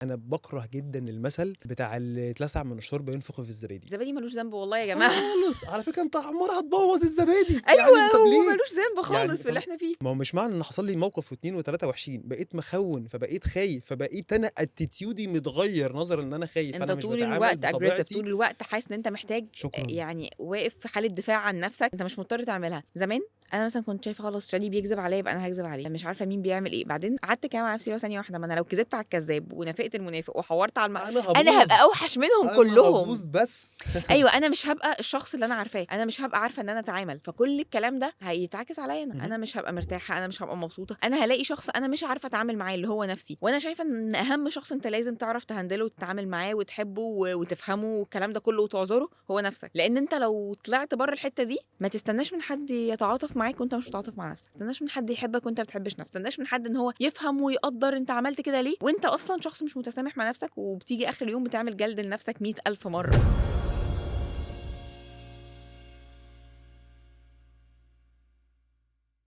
أنا باكره جدًا المثل بتاع اللي اتلسع من الشوربة ينفخ في الزبادي. الزبادي ما لوش ذنب والله يا جماعة. خالص، على فكرة أنت عمّال هتبوّظ الزبادي، أيوه، يعني طب هو ليه؟ ما لوش ذنب يعني خالص في اللي إحنا فيه. ما هو مش معنى إن حصل لي موقف و2 و3 وحشين، بقيت مخوّن، فبقيت خايف، فبقيت أنا attitude ي متغيّر نظرًا إن أنا خايف، أنت فأنا مش طول باتعامل الوقت aggressive، بطبيعتي. طول الوقت حاسس إن أنت محتاج شكرًا. يعني واقف في حالة دفاع عن نفسك، أنت مش مضطر تعملها. زمان أنا مثلًا كنت شايفة خلاص شادي بيكذب عليّا يبقى أنا هاكذب عليه، مش عارفة مين بيعمل إيه، بعدين قعدت كده مع نفسي اللي هو ثانية واحدة، ما أنا لو كذبت على الكذاب ونافقت المنافق وحوّرت على أنا أنا هابوظ، هابقى أوحش منهم أنا كلهم. هابوظ بس. أيوه، أنا مش هابقى الشخص اللي أنا عارفاه، أنا مش هابقى عارفة إن أنا أتعامل، فكل الكلام ده هيتعكس عليّا أنا، أنا مش هابقى مرتاحة، أنا مش هابقى مبسوطة، أنا هالاقي شخص أنا مش عارفة أتعامل معاه اللي هو نفسي، وأنا شايفة إن أهم شخص أنت لازم تعرف ت handle ه وتتعامل معاه وتحبه وتفهمه والكلام ده كله وتعذره هو نفسك، لأن أنت لو طلعت بره الحتة دي ما تستناش من حد يتعاطف معاك وأنت مش متعاطف مع نفسك، ما تستناش من حد يحبك وأنت ما بتحبش نفسك، ما تستناش من حد إن هو يفهم ويقدر أنت عملت كده ليه وأنت أصلاً شخص مش متسامح مع نفسك، وبتيجي آخر اليوم بتعمل جلد لنفسك 100,000 مرة.